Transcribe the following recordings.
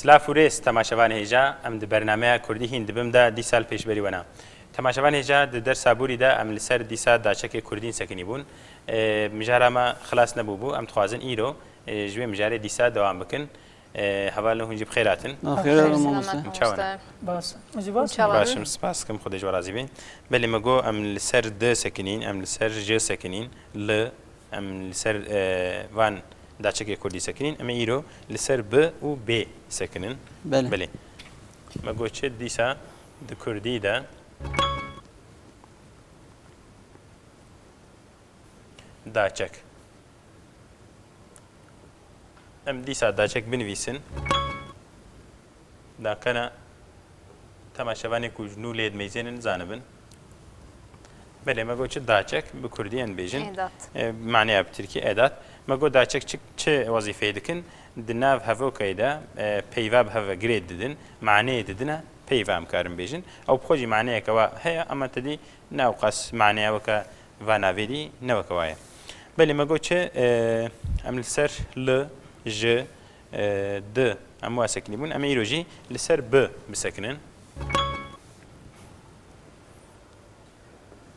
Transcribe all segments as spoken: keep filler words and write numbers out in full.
Silav û rêz temaşevanê hêja, em di bernameya Kurdî hîn dibim de dîsa li pêşberî we ne. Temaşevanê hêja, di dersa borî de em li ser dîsa daçekê kurdîn sekinî bûn. Ê, mijara me xilas nebûbû, em dixwazin îro, ê, ji wê mijarê dîsa dewam bikin. Ê, hevalno hûn jî bi xêr hatin. Ah, xêr hatin, mamoste. Hûn çawa ne? Baş. Hûn jî baş? Çawa ne? Baş im, spas dikim, Xwedê ji we razî be. Belê me got em li ser di sekinîn, em li ser ji sekinîn, li, em li ser, e, van daçekê kurdî sekinîn, em ê îro li ser bi û bê sekinin. Belê. Belê. Me got çi dîsa di kurdî de daçek. Em dîsa daçek binivîsin. Daqena temaşevanê ku ji nû lê dimeyzênin zanibin. Belê, me got çi daçek, bi kurdî em dibêjin. Êdat. E, maneya bi tirkî êdat. Me got daçek çi, çi wezîfeyê dikin? Di nav hevokê de, e, peyva bi hev ve girê didin, maneyê didine, peyva em karin bêjin. Ew bi xwe jî maneyeke wa heye, ama tedî ne ewqas maneya weke va navê dî, ne weke wa ye. Belê, me got çi, e, em li ser li, ji, e, di, em wa sekinî bûn. Em ê îro jî li ser bi bisekinin.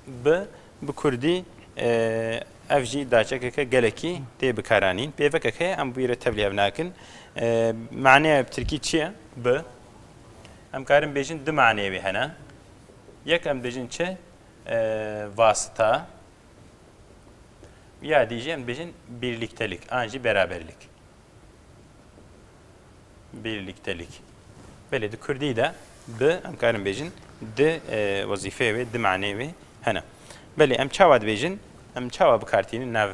Bi, bi kurdî, e, ev jî daçekeke gelekî tê bikaranîn. Pêvekek heye, em bi wî re tevlî hev nakin. E, maneya bi tirkî çi ye? Bi. Em karin bêjin du maneyê wê hene. Yek em dibêjin çi? E, vasita. Ya dî jî em dibêjin birliktelik, an jî beraberlik. Birliktelik. Belê, di kurdî de bi, em karin bêjin, di, e, wezîfeyê wê, di maneyê wê hene. Belê, em çawa dibêjin, em çawa bi kar tînin nav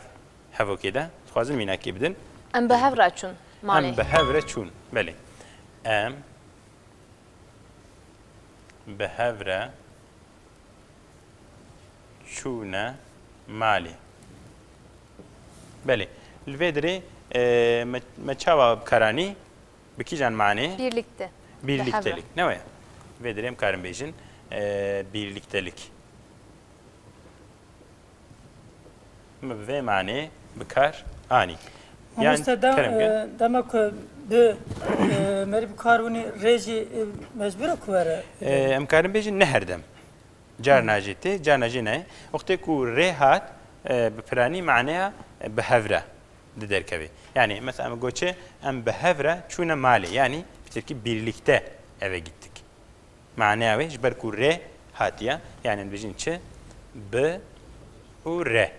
hevokê de? Dixwazin mînakê bidin. Em bi hev re çûn malê. Em bi hev re çûn, belê. Em bi hev re çûne malê. Belê. Li vê dirê, e, me, me çawa bi kar anî? Bi kîjan manê? Birlikte. Birliktelik. Ne waya? Vê dirê em karin bêjin, e, birliktelik. Me bi vê manê bi kar anî. Mamoste, da, kerem ke, e, dema ku bi, e, merî bi kar winî rê jî, e, mecbûr e ku were? E, em karin bêjin ne her dem. Carna jî tê, carna jî nayê. Wextê ku rê hat, e, bi piranî maneya, e, bi hev re di derkevê. Yanî, mesela, em goçê, em bi hev re çûne malê. Yanî, bi tirkî birlikte eve gittik. Maneya wê, ji ber ku rê hatiye, yanî, em dibêjin çi? Bi û re.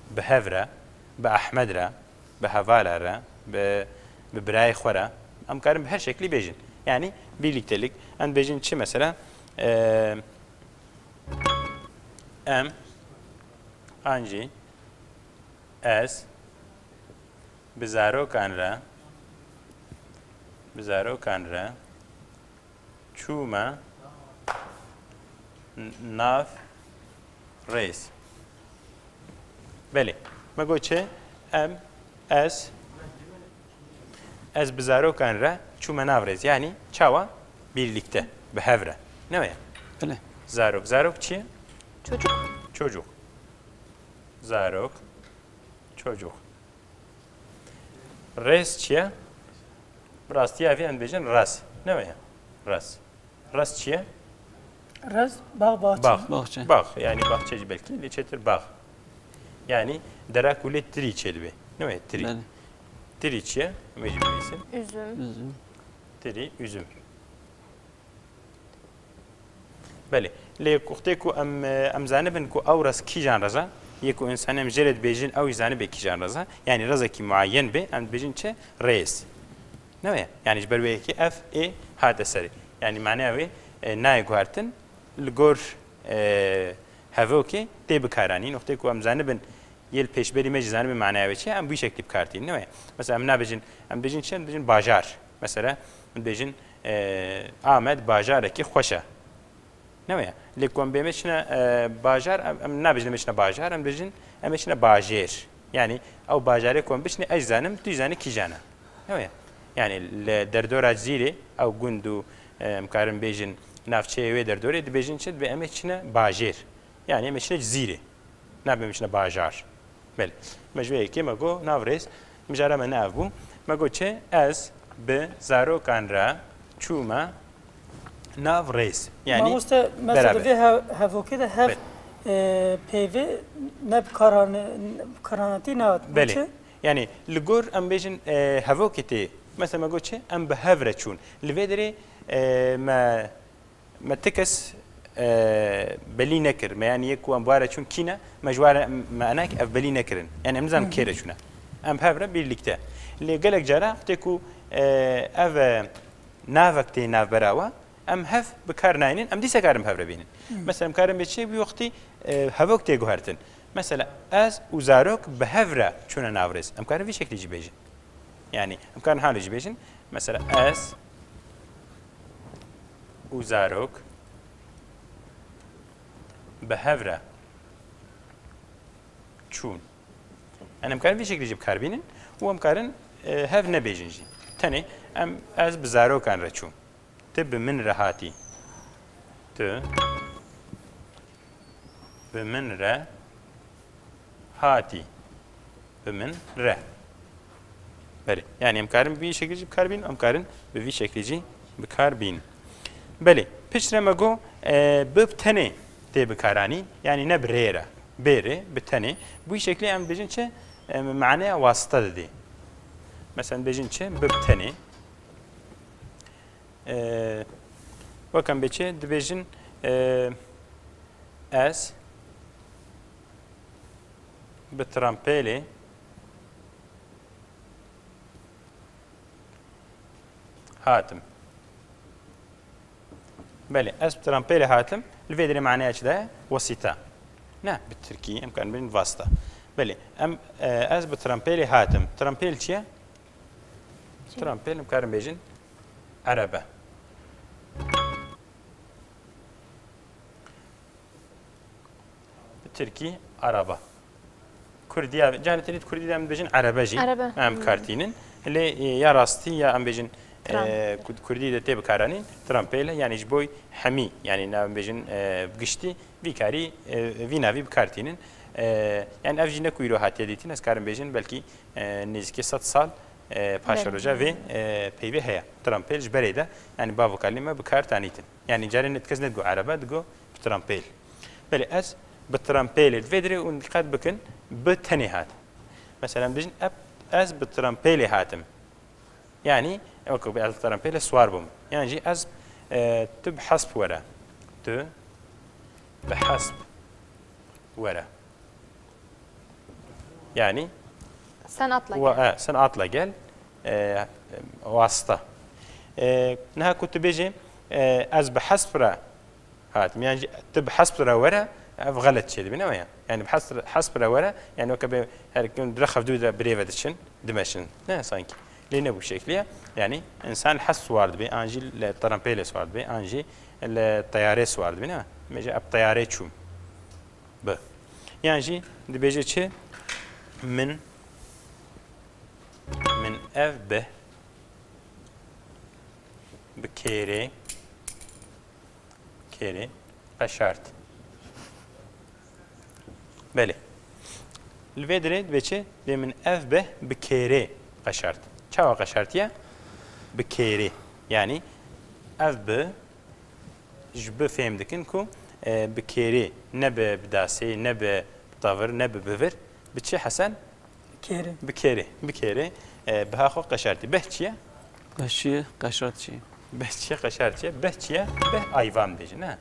Bi hev re, bi Ahmed re, bi hevala re, bi, bi birayê xwe re. Em karin bi her şeklî bêjin. Yanî, birliktelik. Em dibêjin çi mesela? E, Em, an jî ez bi zarokan re, bi zarokan re çûme n-, nav rêz. Belê. Me got çi? Em, ez, ez bi zarokan re çûme nav rêz. Yanî çawa? Birlikte. Bi hev re. Ne waya? Belê. Zarok. Zarok çi ye? Çocuk. Çocuk. Zarok. Çocuk. Rêz çi ye? Bi rastî evî em dibêjin rez. Ne waya? Rez. Rez çi ye? Rez, bax, baxçe. Bax. Baxçe. Bax, yanî baxçe jî belkî, lê çêtir bax. Yanî dera ku lê tirî çêdibe. Ne wê tirî? Belê. Tirî çi ye? Em ê jî binivîsin. Üzüm. Üzüm. Tirî, üzüm. Belê. Lê wextê ku em, em zanibin ku ew rez kîjan rez e, yê ku însanê em jê re dibêjin, ew jî zanibe kîjan rez e. Yanî rezekî muayyen be, em dibêjin çi? Rêz. Ne wê? Yanî ji ber wê yekê ev ê hate serê. Yanî maneya wê, e, nayê guhertin, li gor, e, hevokê tê bikaranîn. Wextê ku em zanibin, yê li pêşberî me jî zanibin maneya wê çi ye, em bi wî şeklî bi kar tînin. Ne wê? Mesela em nabêjin, em dibêjin çi? Em dibêjin bajar. Mesela em dibêjin, e, Amed bajarekî xweş e. Ne wê? Lê ku em bê me çine, e, bajar, em, em nabêjin em ê çine bajar, em dibêjin em ê çine bajêr. Yanî ew bajarê ku em biçine, ez zanim, tu zanî kîjan e. Ne wê? Yanî li derdora Cizîrê, ew gund û, e, em karin bêjin navçeyê wê derdorê, dibêjin çi? Dibê em ê çine bajêr. Yanî em ê çine Cizîrê. Nabe em çine bajar. Belê. Me ji vê yekê me got nav rêz, mijara me ne ev bû. Me got çi? Ez bi zarokan re çûme nav rêz. Yani Mamoste, mesela beraber. Di vê hev- hevokê de hev Be- e, peyvê ne bi karan- bi karanatî nehat. Belê. Yani li gor em bêjin e, hevokê tê. Mesela me got çi? Em bi hev re çûn. Li vê derê e, me me ti kes e, belî nekir. Me yani yek ku em bi ware çûn kî ne, me ji ware me enek ev belî nekirin. Yani em nizanin kê re çûne. Em bi hev re birlikte. Lê gelek cara tê ku e, ev e, navek tê navbera we, em hev bi kar naynin, em dîsa karin bi hev re bînin. Mesela em karin bê çi? Wî wextî e, hevok tê guhertin. Mesela ez û zarok bi hev re çûne navrêz. Em karin vî şeklî jî bêjin. Yani em karin halê jî bêjin. Mesela ez û zarok bi hev re çûn. Yani em karin vî şeklî jî bi kar bînin û em karin e, hev nebêjin jî. Tenê em ez bi zarokan re çûm. Tu bi min re hatî. Tu bi min re hatî. Bi min re. Belê. Yani em karin bi vî şeklî jî bi kar bînin, em karin bi vî şeklî jî bi kar bînin. Belê. Piştre me got e, bi tenê tê bikaranîn. Yani ne bi rê re. Bê rê, bi tenê. Bu şeklî em dibêjin çi? E, maneya wasita didê. Mesela dibêjin çi? Bi tenê. E, wek em bê çi? Dibêjin e, ez bi trampêlê hatim. Belê, ez bi trampêlê hatim. Li vê derê maneya çi de? Wasita. Ne, bi tirkî em karin bêjin vasta. Belê, em, e, ez bi trampêlê hatim. Trampêl çi ye? Trampêl em karin bêjin erebe. Bi tirkî araba. Kurdiya, canê tenê di kurdî de em dibêjin erebe jî. Erebe. Em Hmm. Kartînin. Lê e, ya rastî ya em bêjin Tram. e, ku di kurdî de tê bikaranîn, trampêl e. Yani ji bo hemî, yani na em bêjin e, giştî vî karî, e, vî navî bikartînin. E, yani ev jî ne ku îro hatiye dîtin, ez karim bêjin belkî e, nêzîkî sed sal e, paşeroja vê e, peyvê heye. Trampêl ji berê de, yani bavokalî me bi kar tanîtin. Yani carê ne kes ne digo erebe, digo bi trampêl. Belê ez bi trampêlê, vê dirê hûn diqet bikin, bi tenê hat. Mesela em dibêjin, ep-, ez bi trampêlê hatim. Yani, wekî ez bi trampêlê siwar bûm. Yan jî ez, e, tu bi hesp were. Tu bi hesp were. Yani, Sen atla wa- gel. e, sen atla gel. E, wasta. E, niha ku tu bêjî, e, ez bi hesp re hatim. Yani, tu bi hesp re were, ev xelet çêdibîne ya. Yani, bi hesp, hesp re were, yani, weke bê her kim di rex hevdû de birêve diçin, dimeşin. Ne, sanki. Lê ne bu şekliye. Yani, insan li hesp siwar dibe, an jî li trampêlê siwar dibe, an jî li teyarê siwar dibe, ne? Mêje eb teyarê çûm. Bi. Yan jî dibêje çi? Min, min ev bi, bi kêrê, kêrê qeşart. Belê. Li vê dirê dibê çi? Dibê min ev bi, bi kêrê qeşart. Çawa qeşartiye? Bi kêrê. Yani ev bi, ji bi fêm dikin ku, e, bi kêrê, ne bi, bi dasê, ne bi tavir, ne bi bivir. Bi çi Hesen? Kêrê. Bi kêrê, bi kêrê, e, biha xwe qeşartî. Beh çi ye? Behçiye, qeşartçi. Beh çi ye, qeşartçi ye? Beh çi ye? Beh ayva em dibêjin, ne?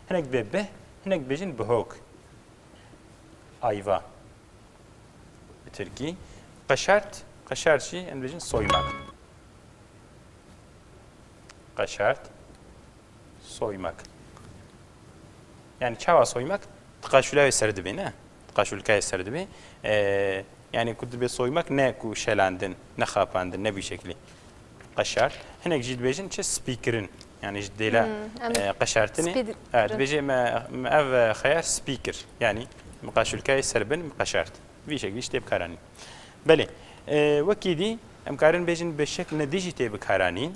Hinek dibê beh, hinek dibêjin bihok. Ayva. Bi tirkî. Qeşart, qeşart jî em dibêjin soymak. Qeşart, soymak. Yani çawa soymak? Di qaşûla wê ser dibê, ne? Di qaşûlka wê ser dibê. Ee, yani ku dibê soymak ne ku şelandin, ne xapandin, ne bi şeklî. Qeşart. Hinek jî dibêjin çi? Spîkirin. Yani ji dêla Hmm, em e, qeşartinê. spî di- Evet, dibêje me, me ev e, xeyar spîkir. Yani me qaşûlka wê ser bin, me qeşart. Vî şeklî jî tê bikaranîn. Belê. E, wekî dî em karin bêjin bi şeklina dî jî tê bikaranîn.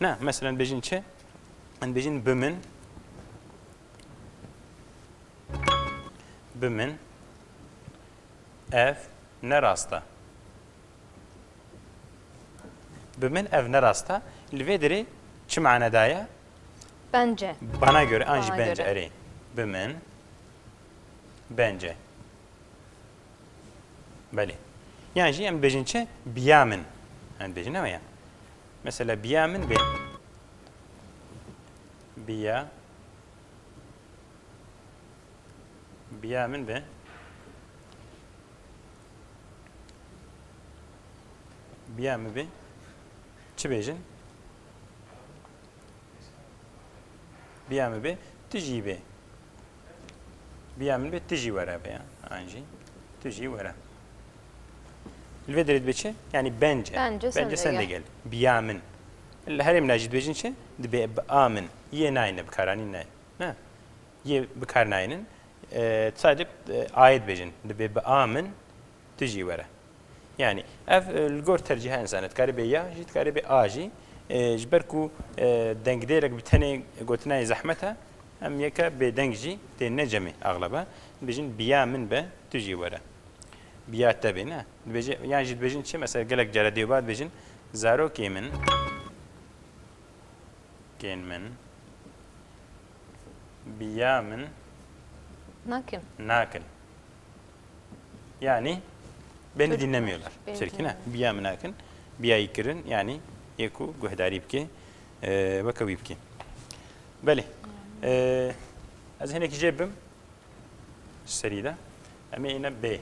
Ne, mesela bêjin çi? Em bêjin bi min. Bi min. Ev ne rast e. Bi min ev ne rast e. Li vê derê çi mane daye? Bence. Bana göre, an jî Bana bence, göre. Erê. Bi min. Bence. Belê. Yan jî em dibêjin çi? Biya min. Em dibêjin, ne ya? Mesela biya min bê. Biya. Biya min be. Biya min be. Çi bêjin? Biya min be, tu jî be. Biya min be, tu jî were be ya. An jî tu jî were. Li vê derê dibe çi? Yani bence. Bence sen Bence de sen de gel. gel. Biya min. Li herê min jî dibêjin çi? Dibe bi a min. Yê nayne, bikaranîn nayne. Ne? Yê bikar naynin. E, sadece, e, ayê dibêjin. Dibe bi a min, tu jî were. Yani, ev, e, li gor tercîha însanê. Dikarê bê ya jî, dikarê bê a jî. E, ji ber ku, e, dengdêrek bi tenê gotina yê zehmet e, em yeke bêdeng jî tê ne cemê axleba. Dibêjin biya min be, tu jî were. Biya te be, ne? Dibêje, yan jî dibêjin çi? Mesela gelek cara dê û ba dibêjin zarokê min. Kên min. Biya min Nakin. nakin. Yani beni Çocuklar, dinlemiyorlar. beni Çirkin ha. dinlemiyor. Biya min nakin. Biyayî kirin yani yê ku guhdarî bike, e, weke wî bike. Belê. E, ez hinekî jê bim. Ji serî de. Em ê îne bê.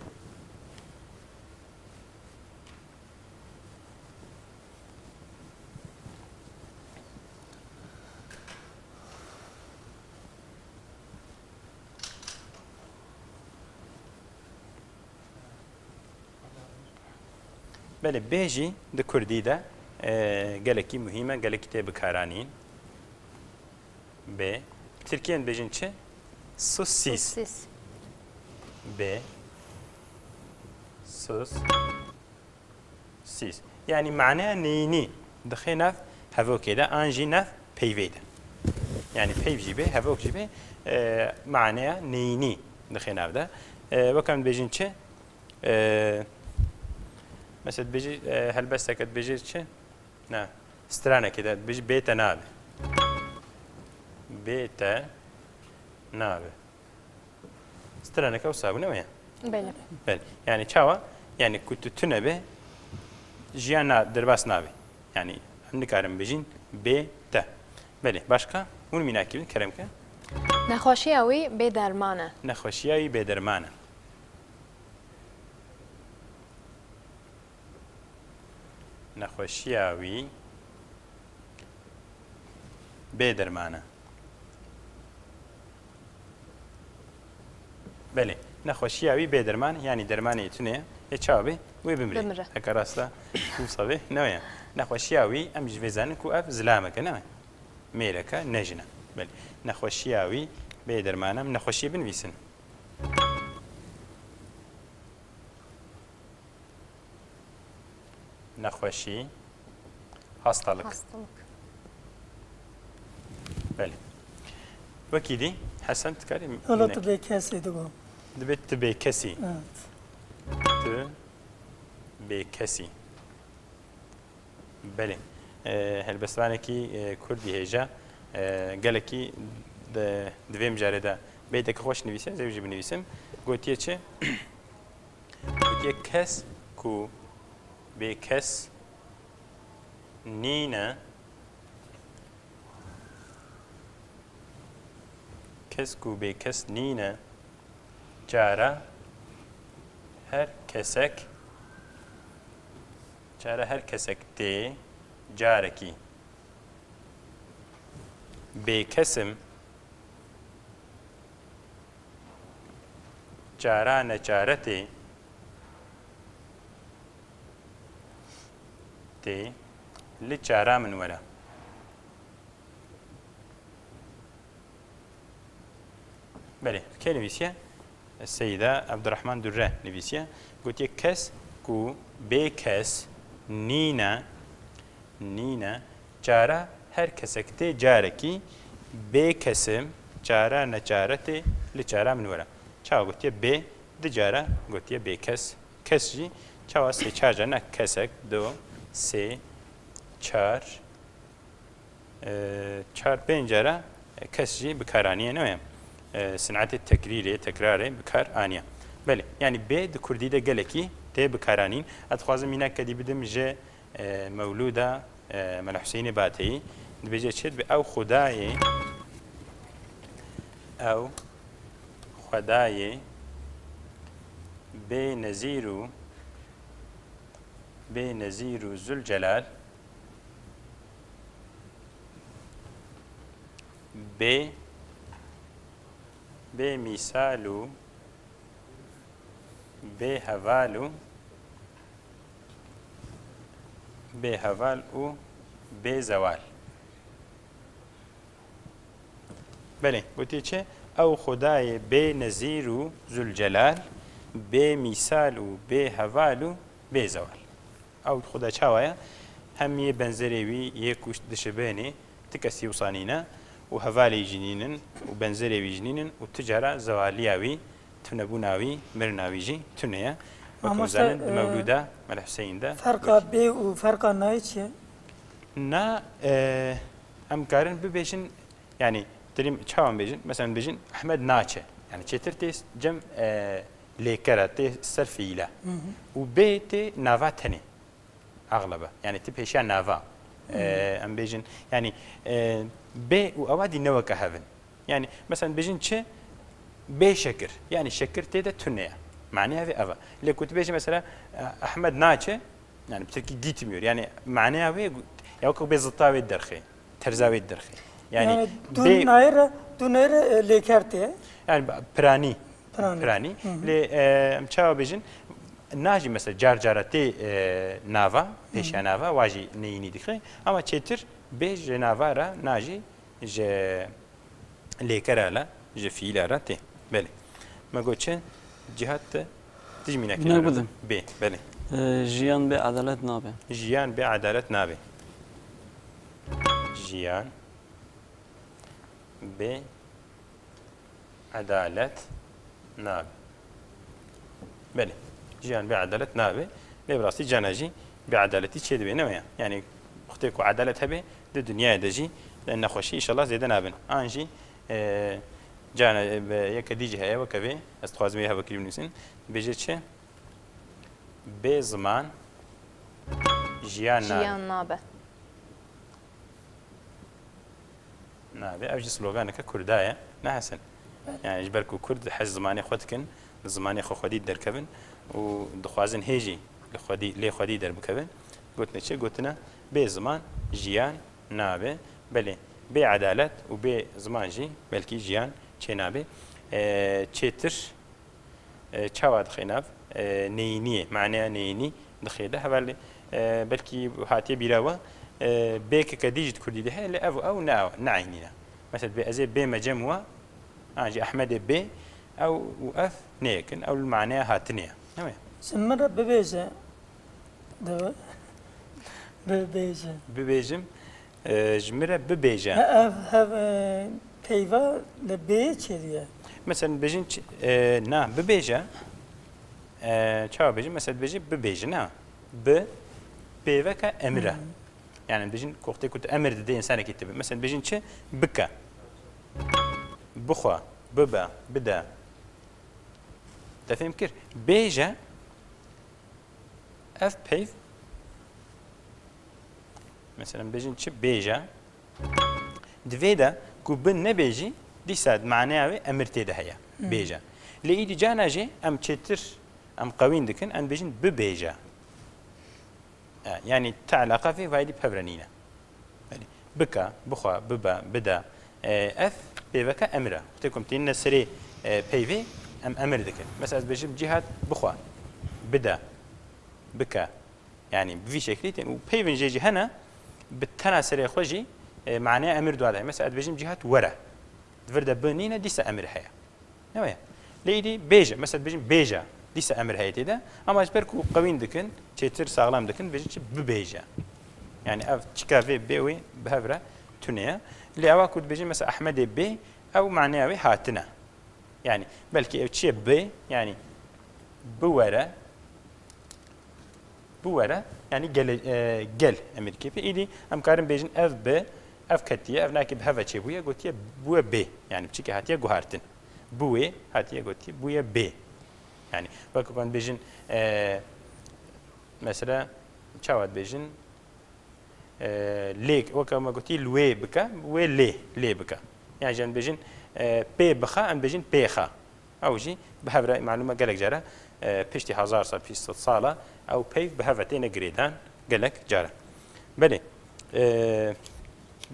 Belê, bê jî di kurdî de, e, gelekî muhîm e, gelekî tê bikaranîn. Bê. Tirkiyên dibêjin çi? Sus, sis. Sus, sis. Bê. Sus. Sis. Yani maneya neyînî dixê nav hevokê de, an jî nav peyvê de. Yani peyv jî bê, hevok jî bê, e, maneya neyînî dixê nav de. E, wek em dibêjin çi? E, mesela dibêjî, e, helbesteke dibêjî çi? Ne. Stranekê de dibêjî bê te nabe. Bê te nabe. Straneke wisa bû, ne weye? Belê. Belê. Yani çawa? Yani ku tu tune be, jiyan na, derbas nabe. Yani em nikarin bijîn bê te. Belê. Başka? Hûn mînakî bin, kerem ke. Nexweşiya wî bê derman e. Nexweşiya wî bê derman e. Nexweşiya wî bê derman e. Belê, nexweşiya wî bê derman, yanî dermanê tune ye, ê çawa bê? Wê bimire. Bimire. Heke rasta wisa bê, ne weye? Nexweşiya wî, em ji vê zanin ku ev zilameke, ne weye? Mêreke, ne jin e. Belê, nexweşiya wî bê derman e, em nexweşiyê binivîsin. Nexweşî, hastalık. Hastalık. Belê. Wekî dî, Hesen, dikarî Hala minek. Tu bê kesî digo. Dibe tu bê kesî. Evet. Tu bê kesî. Belê. E, helbestvanekî, e, kurdî hêja, e, gelekî di, di vê mijarê de beytekî xweş nivîse, ez ê wî jî binivîsim. Gotiye çi? Gotiye kes ku bê kes nîne, kes ku bê kes nîne, cara her kesek, cara her kesek tê carekî. Bê kes im, cara neçare tê, tê li çara min were. Belê, kê nivîsiye? Seyda Abdurrahman Durre nivîsiye. Gotiye kes ku bê kes nîne, nîne, cara her kesek tê carekî, bê kes im, cara neçare tê li çara min were. Çawa gotiye bê, di cara gotiye bê kes. Kes jî çawa sê çar carna kesek, du, sê, çar, e, çar pênc cara kes jî bi kar aniye, ne wê? E, sinetê tekrîrê, tekrarê bi kar aniye. Belê, yanî bê di kurdî de gelekî tê bi kar anîn. Ez dixwazim mînak kedî bidim ji, e, Mewlûda, e, Mela Huseyinê Bateyî. Dibêje çi? Dibê ew xwedayê, ew xwedayê bê nezîr û, bê nezîr û Zülcelal, bê, bê mîsal û bê heval û, bê heval û bê zewal. Belê, gotiye çi? Ew xwedayê bê nezîr û Zülcelal, bê mîsal û bê heval û bê zewal. Ew xweda çawa ye? Hem yê benzerê wî yê ku dişibênê ti kesî wisa nîne û hevalê jî nînin û benzerê wî jî nînin û tu cara zewaliya wî, tunebûna wî, mirina wî jî tune ye. Weke Mamoste, zanin di e, Mewlûda Mela Huseyîn de ferqa gotiye. Bê û ferqa nayê çi ye? Na, e, em karin bibêjin, yanî, dilîm çawan bêjin? Mesela bêjin Ehmed naçe. Yanî çêtir tê cem, e, lêkera, tê ser fiîla. Hı hı. Û bê tê nava tenê. Axlebe. Yanî ti pêşiya nava. Hı. E, em bêjin, yanî, e, bê û ewa dî ne weke hev in. Yanî, mesela bêjin çi? Bê şekir. Yanî şekir tê de tune ye. Maneya vê ev e. Lê ku tu bêjî mesela, e, Ehmed naçe, yanî bi tirkî gitmiyor. Yanî maneya wê gu-, ya weke bê zita wê derxê. Terza wê derxê. Yanî Yani bê dûnayê re, dûnayê re, e, lêker tê. Yanî ba-, piranî. Piranî. Piranî. Hı hı. Lê, e, em çawa bêjin? Na jî mesela car cara tê, e, nava, Hı hı. pêşiya nava, wa jî neyînî dixe. Ama çêtir bê ji nava re, na jî ji lêkera re, ji fiîla re tê. Belê. Me got çi? Cihat te, tu jî mînakê Mînak nare. Bidim. Bê, belê. E, jiyan bê edalet nabe. Jiyan bê edalet nabe. Jiyan bê edalet nabe. Belê. Jiyan bê edalet nabe. Lê bi rastî cana jî bê edaletî çêdibe, ne weye? Yanî wextê ku edalet hebe, di dinyayê de jî nexweşî înşallah zêde nabin. An jî, e, cana, e, bi yeke dî jî heye, weke vê, ez dixwazim vê hevekirî binivîsim. Dibêje çi? Bê ziman jiyan nabe. Jiyan nabe. Nabe. Ev jî sloganeke kurda ye. Ne Hesen? Belê. Yani ji ber ku kurd hez zimanê xwe dikin, li zimanê xwe xwedî derkevin û dixwazin hê jî li xwedî, lê xwedî derbikevin. Gotine çi? Gotine bê ziman jiyan nabe. Belê, bê edalet û bê ziman jî belkî jiyan çênabe. Ee, çêtir E, çawa dixe nav? E, neyîniyê, maneya neyînî dixe de. Heval, e, belkî hatiye bîra we, e, bêkeke dî jî di kurdî de heye, lê ev û ew ne, ne eynî ne. Mesela dibê ez ê bême cem we, an jî Ehmedê bê, ew û ev ne yek in, ew li maneya hatinê ye. Ne wê? Ji min re bibêje. De-, bibêje. Bibêjim. E, ji min re bibêje. He, ev, hev, e, peyva li bê çêdiye. Mesela bêjin çi-, e, na, bibêje. E, çawa bêjin? Mesela bêjin bibêje, na. Bi, peyveke emir e. Hı. Yani bêjin, ku wextê ku tu emir didê insanekî tê bi. Mesela bêjin çi? Bike. Bixwe, bibe, bide. Te fêm kir? Bêje. Ev peyv, mesela, bêjin çi? Bêje. Di vê de ku bi nebêjî, dîsa maneya wê emir tê de heye. Hmm. Bêje. Lê îdî cana jî em çêtir, em qewîn dikin, em bêjin bibêje. E, yanî ti eleqa vê vayî dî pevre nîne. Belê. Bike, bixwe, bibe, bide. E, ev peyveke emir e. Wextê ku em tînine serê, e, peyvê, em emir dikin. Mesela ez bêjim Cîhat bixwe, bide, bike. Yanî bi vî şeklî tên. Û peyvên jê jî hene, bi tena serê xwe jî, e, maneya emir dua daye. Mesela ez dibêjim Cîhat were. Di vir de bi nîne, dîsa emir heye. Ne weye? Lê îdî bêje. Mesela dibêjin bêje. Dîsa emir heye tê de. Ama ji ber ku qewîn dikin, çêtir saxlem dikin, dibêjin çi? Bibêje. Yani ev çika vê bê wê bi hev re tune ye. Lê ewa ku dibêjin mesela Ehmedê bê, ew maneya wê hatine. Yani belkî ev çi ye bê? Yani biwere, Biwere, yanî gele-, e, gel emir kêfê. Îdî em karin bêjin ev bi, ev ketiye, ev nakê bi heve çêbûye, gotiye bûye bê. Yanî piçikê hatiye guhartin. Bûye hatiye gotiye bûye bê. Yanî wek em bêjin, e, mesela çawa dibêjin, e, lê, wek me gotî li wê bike, wê lê, lê bike. Yan jî em dibêjin, e, pê bixe, em dibêjin pê xe. Ew jî bi hev re, malûm e gelek cara, e, piştî hezar sal, piştî sed sala ew peyv bi hev re têne girêdan gelek cara. Belê, e,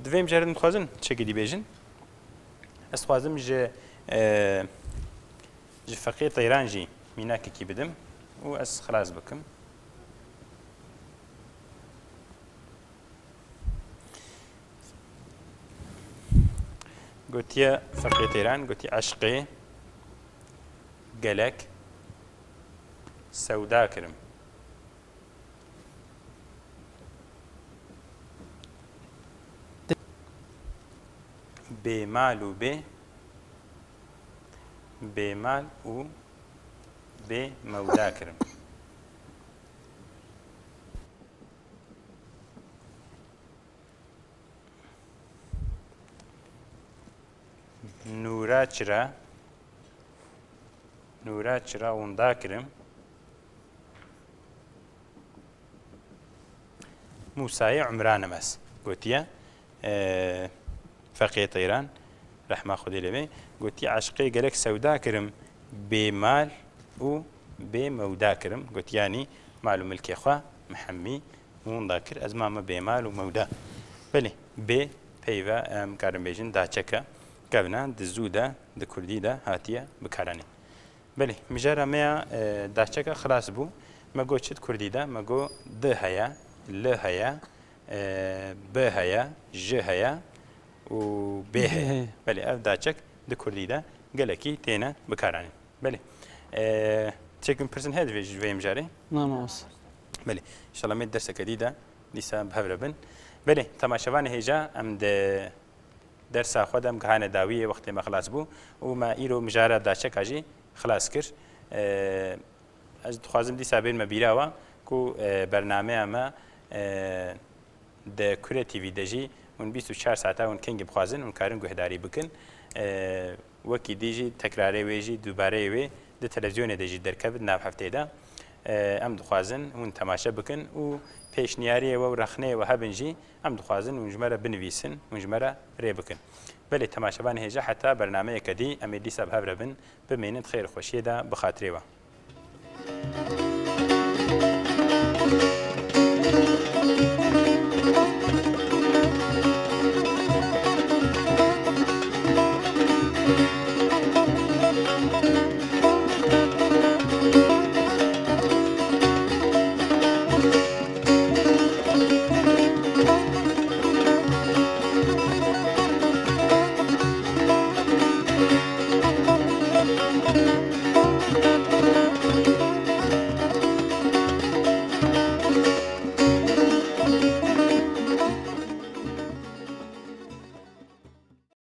di vê mijarê de dixwazin çekî dî bêjin. Ez dixwazim ji, e, ji Feqî Teyran jî mînakekî bidim û ez xilas bikim. Gotiye Feqî Teyran, gotiye eşqê gelek sewda kirim. Bê mal û bê, bê mal û bê mewda kirim. Nûra çira, nûra çira winda kirim. Mûsayê Umran Emes gotiye, e, Feqê Teyran, rehma Xwedê lê bê, gotiye eşqê gelek sewda kirim, bê mal û bê mewda kirim. Gotiye yanî mal û milkê xwe mihemî winda kir, ez mame bê mal û mewda. Belê, bê peyva em karin bêjin daçeke kevna di zû de, di kurdî de hatiye bikaranîn. Belê, mijara me ya, e, daçeka xilas bû. Me got çi di kurdî de? Me got di heye, li heye, e, bi heye, ji heye û bê heye. Bê heye. Belê, ev daçek di kurdî de gelekî têne bikaranîn. Belê. E, çekin pirsin heye ji vê mijarê? Na, mamoste. Belê. Înşallah me derseke dî de dîsa bi hev re bin. Belê, temaşevanê hêja em di dersa xwe de em gihane dawiyê, wextê me xilas bû û me îro mijara daçeka jî xilas kir. E, ez dixwazim dîsa bênme bîra we ku, e, bernameya me, e, di Kure T V de jî hûn bîst û çar saeta hûn kengî bixwazin, hûn karin guhdarî bikin. E, wekî dî jî tekrarê wê jî, dûbareyê wê di televîzyonê de jî derkevin nav hefteyê de. E, em dixwazin hûn temaşe bikin û pêşniyariyê we û rexneyê we hebin jî, em dixwazin hûn ji me re binivîsin, hûn ji me re rê bikin. Belê temaşevanê hêja heta bernameyeke dî em ê dîsa bi hev re bin, bimînin di xêr û xweşiyê de bi xatirê we.